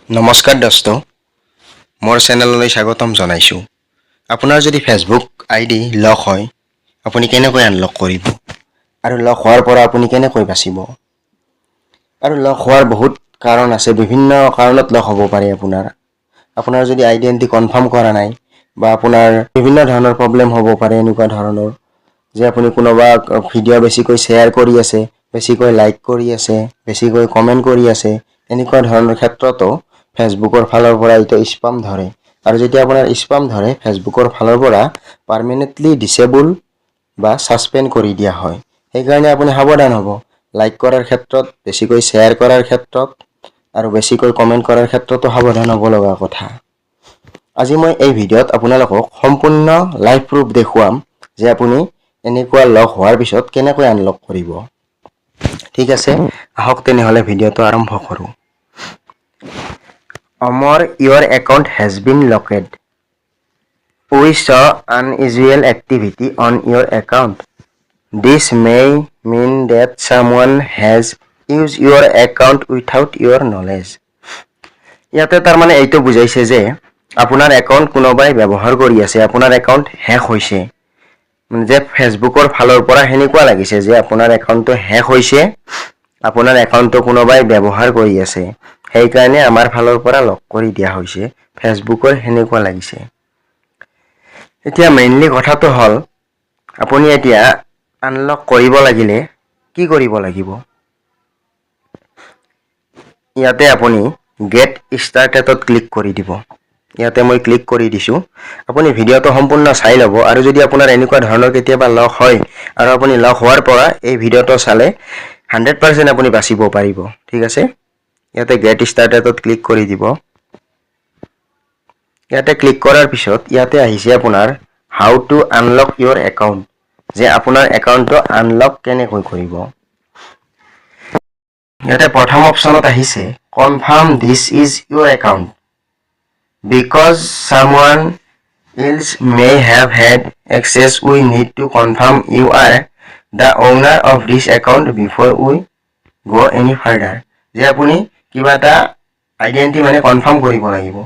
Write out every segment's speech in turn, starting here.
নমস্কাৰ দোস্ত, মোৰ চেনেললৈ স্বাগতম জনাইছোঁ। আপোনাৰ যদি ফেচবুক আইডি লক হয়, আপুনি কেনেকৈ আনলক কৰিব আৰু লক হোৱাৰ পৰা আপুনি কেনেকৈ বাচিব? আৰু লক হোৱাৰ বহুত কাৰণ আছে, বিভিন্ন কাৰণত লক হ'ব পাৰে। আপোনাৰ আপোনাৰ যদি আইডেণ্টিটি কনফাৰ্ম কৰা নাই বা আপোনাৰ বিভিন্ন ধৰণৰ প্ৰব্লেম হ'ব পাৰে, এনেকুৱা ধৰণৰ যে আপুনি কোনোবা ভিডিঅ' বেছিকৈ শ্বেয়াৰ কৰি আছে, বেছিকৈ লাইক কৰি আছে, বেছিকৈ কমেণ্ট কৰি আছে, তেনেকুৱা ধৰণৰ ক্ষেত্ৰতো ফেচবুকৰ ফালৰ পৰা এইটো স্পাম ধৰে। আৰু যেতিয়া আপোনাৰ স্পাম ধৰে, ফেচবুকৰ ফালৰ পৰা পাৰ্মানেণ্টলি ডিচেবল বা ছাছপেণ্ড কৰি দিয়া হয়। সেইকাৰণে আপুনি সাৱধান হ'ব লাইক কৰাৰ ক্ষেত্ৰত, বেছিকৈ শ্বেয়াৰ কৰাৰ ক্ষেত্ৰত আৰু বেছিকৈ কমেণ্ট কৰাৰ ক্ষেত্ৰতো সাৱধান হ'ব লগা কথা। আজি মই এই ভিডিঅ'ত আপোনালোকক সম্পূৰ্ণ লাইভ প্ৰুফ দেখুৱাম যে আপুনি এনেকুৱা লক হোৱাৰ পিছত কেনেকৈ আনলক কৰিব। ঠিক আছে, আহক তেনেহ'লে ভিডিঅ'টো আৰম্ভ কৰোঁ। অমৰ, "Your account has been locked. We saw unusual activity on your account. This may mean that someone has used your account without your knowledge." ইয়াতে তাৰমানে এইটো বুজাইছে যে আপোনাৰ একাউণ্ট কোনোবাই ব্যৱহাৰ কৰি আছে, আপোনাৰ একাউণ্ট হেক হৈছে। মানে যে ফেচবুকৰ ফালৰ পৰা সেনেকুৱা লাগিছে যে আপোনাৰ একাউণ্টটো হেক হৈছে, আপোনাৰ একাউণ্টটো কোনোবাই ব্যৱহাৰ কৰি আছে, সেইকাৰণে আমাৰ ফালৰ পৰা লক কৰি দিয়া হৈছে। ফেচবুকৰ সেনেকুৱা লাগিছে। এতিয়া মেইনলি কথাটো হ'ল, আপুনি এতিয়া আনলক কৰিব লাগিলে কি কৰিব লাগিব? ইয়াতে আপুনি গেট ষ্টাৰ্টেডত ক্লিক কৰি দিব। ইয়াতে মই ক্লিক কৰি দিছোঁ। আপুনি ভিডিঅ'টো সম্পূৰ্ণ চাই ল'ব আৰু যদি আপোনাৰ এনেকুৱা ধৰণৰ কেতিয়াবা লক হয় আৰু আপুনি লক হোৱাৰ পৰা এই ভিডিঅ'টো চালে 100% আপুনি বাচিব পাৰিব। ঠিক আছে, ইয়াতে গেট ষ্টাৰ্টেডত ক্লিক কৰি দিব। ইয়াতে ক্লিক কৰাৰ পিছত ইয়াতে আহিছে আপোনাৰ "How to unlock your account", যে আপোনাৰ একাউণ্টটো আনলক কেনেকৈ কৰিব। ইয়াতে প্ৰথম অপশ্যনত আহিছে "Confirm this is your account. Because someone else may have had access, we need to confirm you are the owner of this account before we go any further." যে আপুনি কিবা এটা আইডেণ্টিটি মানে কনফাৰ্ম কৰিব লাগিব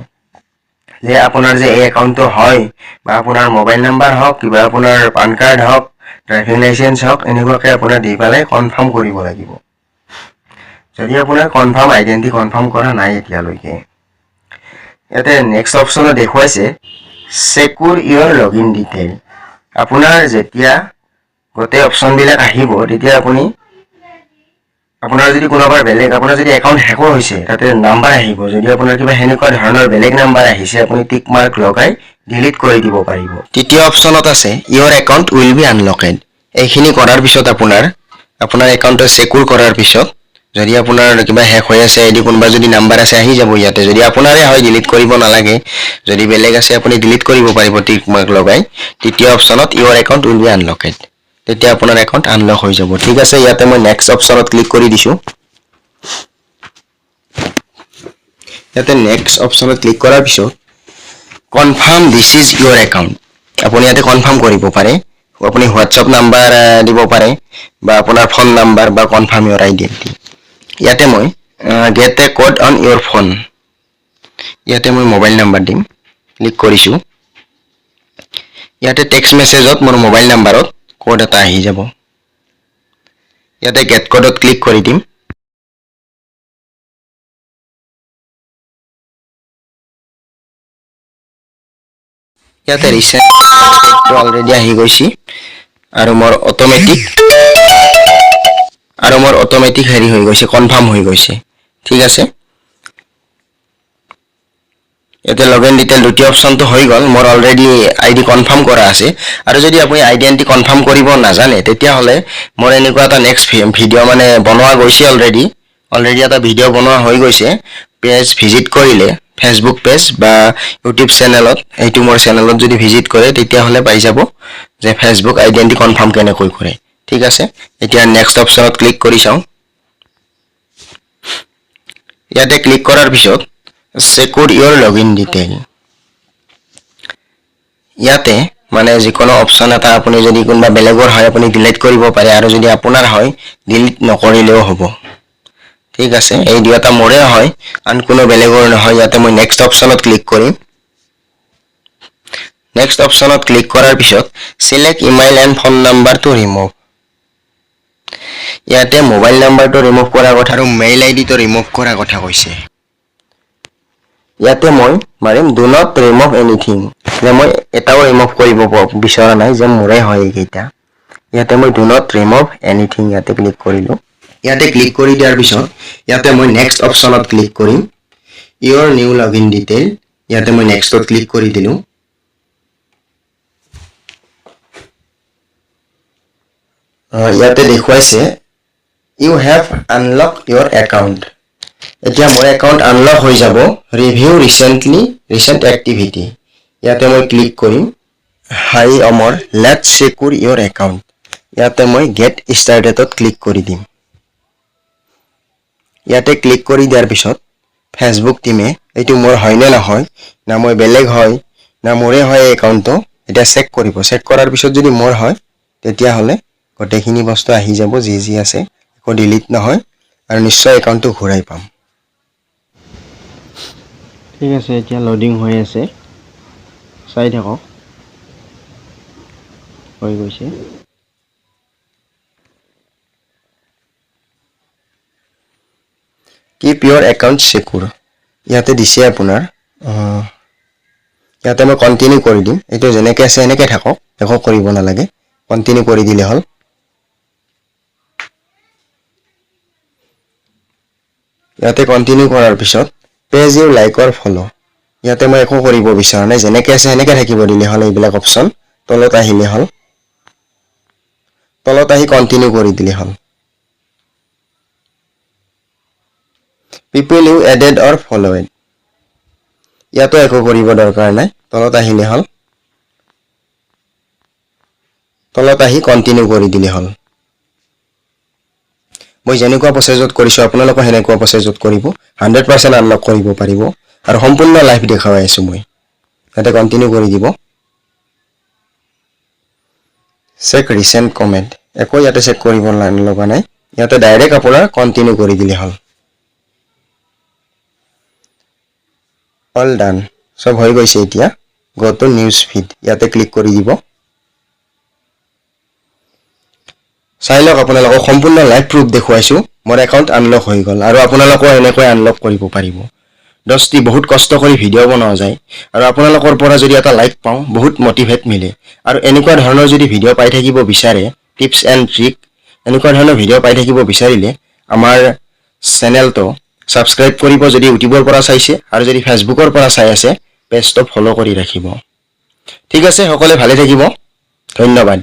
যে আপোনাৰ যে এই একাউণ্টটো হয় বা আপোনাৰ মোবাইল নাম্বাৰ হওক, কিবা আপোনাৰ পান কাৰ্ড হওক, ড্ৰাইভিং লাইচেঞ্চ হওক, এনেকুৱাকৈ আপোনাৰ দি পেলাই কনফাৰ্ম কৰিব লাগিব, যদি আপোনাৰ আইডেণ্টিটি কনফাৰ্ম কৰা নাই এতিয়ালৈকে। ইয়াতে নেক্সট অপশ্যনত দেখুৱাইছে "Secure your login detail"। আপোনাৰ যেতিয়া গোটেই অপশ্যনবিলাক আহিব, তেতিয়া আপুনি আপোনাৰ যদি কোনোবাৰ বেলেগ, আপোনাৰ যদি একাউণ্ট হেকো হৈছে, তাতে নাম্বাৰ আহিব। যদি আপোনাৰ কিবা সেনেকুৱা ধৰণৰ বেলেগ নাম্বাৰ আহিছে, আপুনি টিক মাৰ্ক লগাই ডিলিট কৰি দিব পাৰিব। তৃতীয় অপশ্যনত আছে "Your account will be unlocked"। এইখিনি কৰাৰ পিছত, আপোনাৰ আপোনাৰ একাউণ্টটো ছেকিউৰ কৰাৰ পিছত, যদি আপোনাৰ কিবা হেক হৈ আছে, আইডি কোনোবা যদি নাম্বাৰ আছে, আহি যাব ইয়াতে। যদি আপোনাৰে হয়, ডিলিট কৰিব নালাগে। যদি বেলেগ আছে, আপুনি ডিলিট কৰিব পাৰিব টিক মাৰ্ক লগাই। তৃতীয় অপশ্যনত "Your account will be unlocked", তেতিয়া আপোনাৰ একাউণ্ট আনলক হৈ যাব। ঠিক আছে, ইয়াতে মই নেক্সট অপশ্যনত ক্লিক কৰি দিছোঁ। ইয়াতে নেক্সট অপশ্যনত ক্লিক কৰাৰ পিছত "Confirm this is your account", আপুনি ইয়াতে কনফাৰ্ম কৰিব পাৰে। আপুনি হোৱাটছআপ নাম্বাৰ দিব পাৰে বা আপোনাৰ ফোন নাম্বাৰ বা কনফাৰ্ম ইয়ৰ আইডেণ্টিটি। ইয়াতে মই "Get a code on your phone", ইয়াতে মই মোবাইল নাম্বাৰ দিম। ক্লিক কৰিছোঁ। ইয়াতে টেক্সট মেছেজত মোৰ মোবাইল নাম্বাৰত কোড এটা আহি যাব। ইয়াতে গেট কোডত ক্লিক কৰি দিম। ইয়াতে ৰিচেণ্ট অলৰেডি আহি গৈছে আৰু মোৰ অট'মেটিক হেৰি হৈ গৈছে, কনফাৰ্ম হৈ গৈছে। ঠিক আছে, ইয়াতে লগ ইন ডিটেইল দ্বিতীয় অপশ্যনটো হৈ গ'ল। মোৰ অলৰেডি আই ডি কনফাৰ্ম কৰা আছে। আৰু যদি আপুনি আইডেণ্টিটি কনফাৰ্ম কৰিব নাজানে, তেতিয়াহ'লে মোৰ এনেকুৱা এটা নেক্সট ভিডিঅ' মানে বনোৱা গৈছে অলৰেডি। অলৰেডি এটা ভিডিঅ' বনোৱা হৈ গৈছে। পেজ ভিজিট কৰিলে, ফেচবুক পেজ বা ইউটিউব চেনেলত, এইটো মোৰ চেনেলত যদি ভিজিট কৰে, তেতিয়াহ'লে পাই যাব যে ফেচবুক আইডেণ্টিটি কনফাৰ্ম কেনেকৈ কৰে। ঠিক আছে, এতিয়া নেক্সট অপশ্যনত ক্লিক কৰি চাওঁ। ইয়াতে ক্লিক কৰাৰ পিছত "Secure your login detail", ইয়াতে মানে যিকোনো অপশ্যন এটা আপুনি যদি কোনোবা বেলেগৰ হয়, আপুনি ডিলিট কৰিব পাৰে আৰু যদি আপোনাৰ হয়, ডিলিট নকৰিলেও হ'ব। ঠিক আছে, এই দুয়োটা মোৰে হয়, আন কোনো বেলেগৰ নহয়। ইয়াতে মই নেক্সট অপশ্যনত ক্লিক কৰিম। নেক্সট অপশ্যনত ক্লিক কৰাৰ পিছত select email and phone নাম্বাৰটো ৰিমুভ। ইয়াতে মোবাইল নাম্বাৰটো ৰিমুভ কৰাৰ কথা আৰু মেইল আই ডিটো ৰিমুভ কৰাৰ কথা কৈছে। ইয়াতে মই মাৰিম do not remove anything, যে মই এটাও ৰিমুভ কৰিব বিচৰা নাই, যে মোৰে হয় এইকেইটা। ইয়াতে মই do not remove anything ইয়াতে ক্লিক কৰিলোঁ। ইয়াতে ক্লিক কৰি দিয়াৰ পিছত ইয়াতে মই নেক্সট অপশ্যনত ক্লিক কৰিম। Your new log in detail, ইয়াতে মই নেক্সটত ক্লিক কৰি দিলোঁ। ইয়াতে দেখুৱাইছে, "You have unlock your account." এতিয়া মোৰ একাউণ্ট আনলক হৈ যাব। ৰিভিউ ৰিচেণ্ট এক্টিভিটি, ইয়াতে মই ক্লিক কৰিম। "Hi Amar, let's secure your account." ইয়াতে মই গেট ষ্টাৰ্টেডত ক্লিক কৰি দিম। ইয়াতে ক্লিক কৰি দিয়াৰ পিছত ফেচবুক টিমে এইটো মোৰ হয়নে নহয়, না মই বেলেগ হয়, না মোৰে হয় এই একাউণ্টটো, এতিয়া চেক কৰিব। চেক কৰাৰ পিছত যদি মোৰ হয়, তেতিয়াহ'লে গোটেইখিনি বস্তু আহি যাব, যি যি আছে, একো ডিলিট নহয় আৰু নিশ্চয় একাউণ্টটো ঘূৰাই পাম। ঠিক আছে, এতিয়া লোডিং হৈ আছে, চাই থাকক, হৈ গৈছে। "Keep your account secure" ইয়াতে দিছে আপোনাৰ। ইয়াতে মই কণ্টিনিউ কৰি দিম। এইটো যেনেকৈ আছে এনেকৈ থাকক, একো কৰিব নালাগে, কণ্টিনিউ কৰি দিলে হ'ল। ইয়াতে কণ্টিনিউ কৰাৰ পিছত page you like or follow, ইয়াতে মই একো কৰিব বিচৰা নাই, যেনেকৈ আছে সেনেকৈ থাকিব দিলে হ'ল। এইবিলাক অপশ্যন তলত আহিলে হ'ল, তলত আহি কণ্টিনিউ কৰি দিলে হ'ল। People you added or followed, ইয়াতো একো কৰিব দৰকাৰ নাই, তলত আহিলে হ'ল। তলত আহি কণ্টিনিউ কৰি দিলে হ'ল। মই যেনেকুৱা প্ৰচেছত কৰিছোঁ, আপোনালোকো সেনেকুৱা প্ৰচেছত কৰিব, 100% আনলক কৰিব পাৰিব আৰু সম্পূৰ্ণ লাইভ দেখুৱাই আছোঁ মই। ইয়াতে কণ্টিনিউ কৰি দিব। চেক ৰিচেণ্ট কমেণ্ট, একো ইয়াতে চেক কৰিব লগা নাই। ইয়াতে ডাইৰেক্ট আপোনাৰ কণ্টিনিউ কৰি দিলে হ'ল। অল ডান, চব হৈ গৈছে। এতিয়া গ' টু নিউজ ফিড, ইয়াতে ক্লিক কৰি দিব। চাই লওক, আপোনালোকক সম্পূৰ্ণ লাইভ প্ৰুফ দেখুৱাইছোঁ। মোৰ একাউণ্ট আনলক হৈ গ'ল আৰু আপোনালোকেও এনেকৈ আনলক কৰিব পাৰিব। দস্তি, বহুত কষ্ট কৰি ভিডিঅ' বনোৱা যায় আৰু আপোনালোকৰ পৰা যদি এটা লাইক পাওঁ, বহুত মটিভেট মিলে। আৰু এনেকুৱা ধৰণৰ যদি ভিডিঅ' পাই থাকিব বিচাৰে, টিপছ এণ্ড ট্ৰিক, এনেকুৱা ধৰণৰ ভিডিঅ' পাই থাকিব বিচাৰিলে আমাৰ চেনেলটো ছাবস্ক্ৰাইব কৰিব যদি ইউটিউবৰ পৰা চাইছে, আৰু যদি ফেচবুকৰ পৰা চাই আছে, পেজটো ফ'ল' কৰি ৰাখিব। ঠিক আছে, সকলোৱে ভালে থাকিব, ধন্যবাদ।